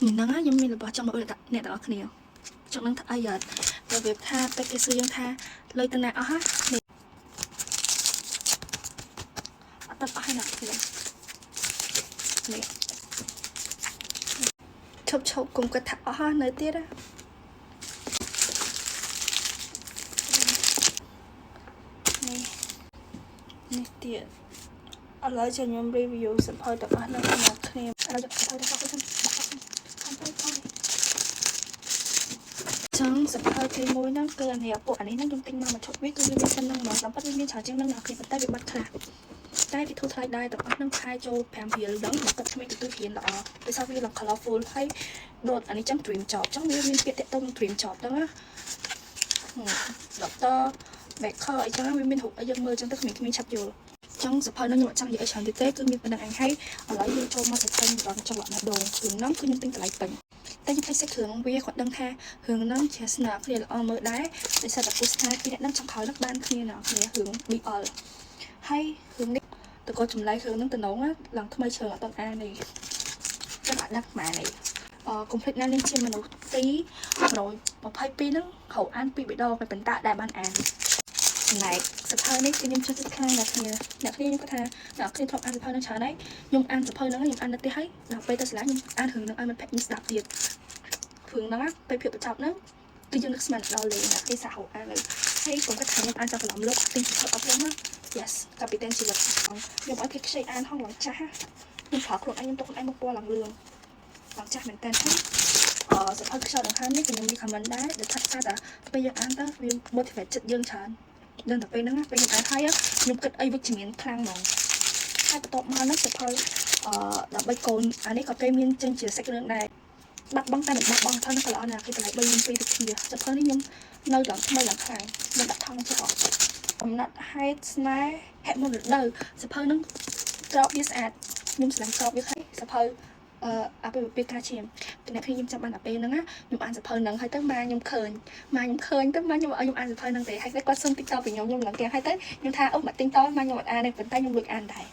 ហ្នឹងខ្ញុំមានរបស់ចង់មកប្រាប់អ្នកទាំងអស់គ្នាចង់នឹងថាអីអត់របៀបថាពេលគេសួរយើងថាលុយទៅណាអស់ហ៎នេះអត់ទៅអស់ហើយណាគ្នានេះឈប់ឈប់កុំគិតថាអស់ហើយនៅទៀតណានេះនេះទៀតឥឡូវចាំខ្ញុំ review សៀវភៅទាំងអស់ហ្នឹងអ្នកគ្នាឥឡូវយកសៀវភៅទៅទៅទៅទៅចឹងសៀវភៅទី1ហ្នឹងគឺអានេះពួកអានេះហ្នឹងខ្ញុំទិញមកមួយឈុតវាគឺវាមានប៉ុណ្ណឹងហ្មងតាមពិតវាមានច្រើនជាងហ្នឹងអ្នកគ្នាប៉ុន្តែវាបាត់ខ្លះតែវាធូរថ្លៃដែរទាំងអស់ហ្នឹងខែចូល5រៀលដឹងមកគិតក្មេងទទួលរៀនល្អដោយសារវាឡើង colorful ហើយដូចអានេះចឹង dream job ចឹងវាមានពាក្យតាក់ទងនឹង dream job ហ្នឹងណា Doctor Baker អីចឹងវាមានរូបអីយើងមើលចឹងទៅក្មេងៗឆាប់យល់ចឹងសៀវភៅហ្នឹងខ្ញុំអត់ចង់និយាយអីច្រើនទៀតទេគឺមានប៉ុណ្ណឹងឯងហើយឥឡូវយើងចូលមកសៀវភៅម្ដងចង្វាក់ម្ដងរឿងហ្នឹងគឺខ្ញុំទិញតម្លៃពេញតែខ្ញុំភ្លេចសាច់គ្រឿងវាគាត់ដឹងថារឿងហ្នឹងជាស្នាគ្នាល្អមើលដែរដោយសារតែគូស្នេហ៍ពីរនាក់ហ្នឹងចង់ក្រោយហ្នឹងបានគ្នាណាគ្នារឿង BL ហើយរឿងនេះតើក៏ចម្លែករឿងហ្នឹងតំណងឡើងថ្មីជ្រើអត់ទាន់អាននេះចឹងអត់ដឹងប៉ុន្មាននេះអឺ complete ណានេះជាមនុស្សទី122ហ្នឹងហៅអានពីរដងតែប៉ុន្តែដែលបានអានចំណែកសៀវភៅនេះគឺខ្ញុំចូលចិត្តខ្លាំងអ្នកគ្នាអ្នកគ្នាខ្ញុំគាត់ថាអ្នកគ្នាធ្លាប់អានសៀវភៅហ្នឹងច្រើនហើយខ្ញុំអានសៀវភៅហ្នឹងខ្ញុំអាននៅផ្ទះហើយដល់ពេលទៅសាលាខ្ញុំអានរឿងហ្នឹងឲ្យមិត្តភក្តិខ្ញុំស្ដាប់ទៀតរឿងហ្នឹងពេលភាពបញ្ចប់ហ្នឹងគឺយើងនឹកស្មានដល់លេងអ្នកគេសហអានហើយហើយកុំគិតថាខ្ញុំអានចាប់បន្លំលោកទិញសៀវភៅអប់រំណា Yes កាពីតានជីវិតខ្ញុំឲ្យគេខ្ចីអានហងឡើងចាស់ខ្ញុំប្រើខ្លួនឯងខ្ញុំទុកខ្លួនឯងមកពណ៌ឡើងលឿងឡើងចាស់មែនតើហើយអឺសៀវភៅខ្យល់ដង្ហើមនេះខ្ញុំ recommend ដែរដែលថាថាពេលយើងអានទៅវា motivate ចិត្តយើងច្រើនដឹងតែពេលហ្នឹងពេលខ្ញុំអានហើយខ្ញុំគិតអីវិជ្ជមានខ្លាំងហ្មងហើយបន្ទាប់មកហ្នឹងសៀវភៅអឺដើម្បីកូនអានេះក៏គេមានចេញជាសាច់រឿងដែរបាត់បង់តែមិនបាត់បង់ថនក៏ល្អណាស់គេតម្លៃ3 2ទៅគ្នាសៀវភៅនេះខ្ញុំនៅឡើងថ្មីឡើងខ្លាំងខ្ញុំដាក់ថង់ចោលកំណត់ហេតុស្នេហ៍មុនរដូវសៀវភៅហ្នឹងក្របវាស្អាតខ្ញុំស្រឡាញ់ក្របវាហើយសៀវភៅអឺអាពេលពេលការឈាមអ្នកខ្ញុំចាំបានតែពេលហ្នឹងណាខ្ញុំអានសៀវភៅហ្នឹងហើយទៅម៉ាខ្ញុំឃើញម៉ាខ្ញុំឃើញទៅម៉ាខ្ញុំឲ្យខ្ញុំអានសៀវភៅហ្នឹងទេហើយគាត់សុំតិចតពីខ្ញុំខ្ញុំឡើងគេហើយទៅខ្ញុំថាអូមកទិញតម៉ាខ្ញុំអត់អានទេប៉ុន្តែខ្ញុំលួចអានដែរ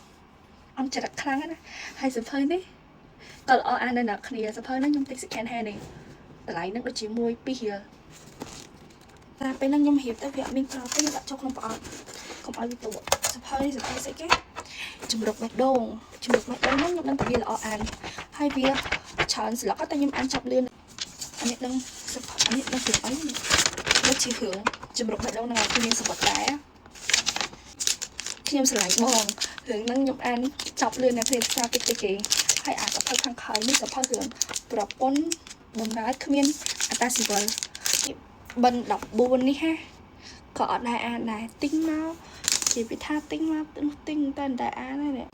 អំចរិតខ្លាំងណាស់ហើយសៀវភៅនេះក៏ល្អអានដែរអ្នកគ្នាសៀវភៅហ្នឹងខ្ញុំទិញ second hand នេះតម្លៃហ្នឹងដូចជាមួយ2រៀលតែពេលហ្នឹងខ្ញុំរៀបទៅវាអត់មានក្របទេខ្ញុំដាក់ចូលក្នុងប្រអប់កុំឲ្យវាទក់សៀវភៅនេះសៀវភៅស្អីគេជំរុកបេះដូងជំរុកបេះដូងហ្នឹងខ្ញុំដឹងថាវាល្អអានហើយវាច្រើនស្លឹកតែខ្ញុំអានចប់លឿនអានេះដឹងសៀវភៅអានេះដឹងរឿងអីនេះដូចជារឿងជំរុកបេះដូងហ្នឹងគឺមានសវត្តដែរខ្ញុំស្រឡាញ់បងរឿងហ្នឹងខ្ញុំអានចប់លឿនណាស់គ្នាសារតិចតិចគេហើយអាសៀវភៅខាងក្រោយនេះសៀវភៅរឿងប្រពន្ធបំរើគ្មានអតាស៊ីវិលបិណ្ឌ14នេះហាក៏អត់ដែរអានដែរទិញមកជាពិថាទិញមកនោះទិញតែមិនដែរអានទេនេះ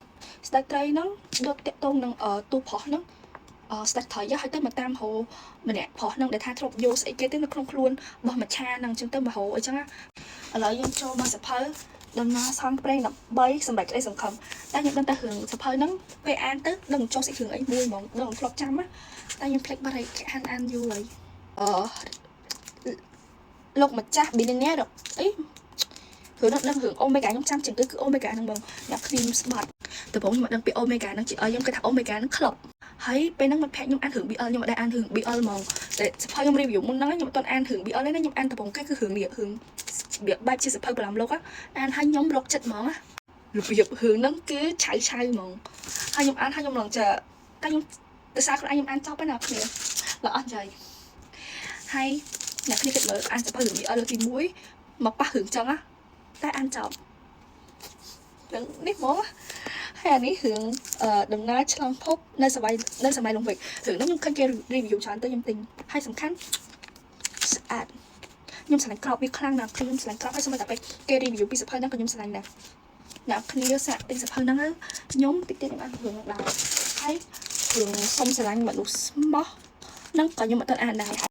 ស្ដេចត្រីហ្នឹងដូចតាក់ទងនឹងទូប្រុសហ្នឹងអឺស្ដេចត្រីហើយទៅមកតាមហៅម្នាក់ប្រុសហ្នឹងដែលថាធ្លាប់យកស្អីគេទៅនៅក្នុងខ្លួនរបស់មច្ឆាហ្នឹងអញ្ចឹងទៅមកហៅអីចឹងណាឥឡូវយើងចូលមកសៀវភៅដំណើរសងប្រេងដើម្បីសម្រាប់ក្តីសង្ឃឹមតែខ្ញុំដឹងតែរឿងសៀវភៅហ្នឹងពេលអានទៅដឹងចូលសាច់រឿងអីមួយហ្មងដឹងធ្លាប់ចាំណាតែខ្ញុំភ្លេចបាត់ហើយអានអានយូរហើយអឺលោកម្ចាស់ billionaire អីរឿងនោះដឹងរឿង Omega ខ្ញុំចាំជាងគឺគឺ Omega ហ្នឹងបងអ្នកគ្នាខ្ញុំស្បាត់ដំបូងខ្ញុំអត់ដឹងពី Omega ហ្នឹងជាអីខ្ញុំគិតថា Omega ហ្នឹងក្លឹបហើយពេលហ្នឹងមិត្តភក្តិខ្ញុំអានរឿង BL ខ្ញុំអត់ដែរអានរឿង BL ហ្មងតែសៀវភៅខ្ញុំ review មុនហ្នឹងខ្ញុំអត់ទាន់អានរឿង BL ទេណាខ្ញុំអានដំបូងគេគឺរឿងនេះរឿងបែបជាសៀវភៅប្រឡំលោកអានហើយខ្ញុំរកចិត្តហ្មងណារបៀបរឿងហ្នឹងគឺឆៅឆៅហ្មងហើយខ្ញុំអានហើយខ្ញុំឡើងចាតែខ្ញុំដោយសារខ្លួនឯងខ្ញុំអានចប់ហើយណាគ្នាល្អអស់ចៃហើយអ្នកគ្នាគិតមើលអានសៀវភៅរឿង BL លើកទី1មកប៉ះរឿងចឹងណាតែអានចប់នឹងនេះហ្មងហើយអានេះរឿងដំណើរឆ្លងភពនៅសម័យនៅសម័យលងវិករឿងហ្នឹងខ្ញុំឃើញគេ review ច្រើនទៅខ្ញុំទិញហើយសំខាន់ស្អាតខ្ញុំស្រឡាញ់ក្របវាខ្លាំងណាស់ខ្ញុំស្រឡាញ់ក្របហើយសូម្បីតែពេលគេ review ពីសៀវភៅហ្នឹងក៏ខ្ញុំស្រឡាញ់ដែរអ្នកគ្នាសាកទិញសៀវភៅហ្នឹងខ្ញុំតិចទៀតខ្ញុំអានរឿងហ្នឹងដែរហើយរឿងសុំស្រឡាញ់មនុស្សស្មោះហ្នឹងក៏ខ្ញុំអត់ទាន់អានដែរ។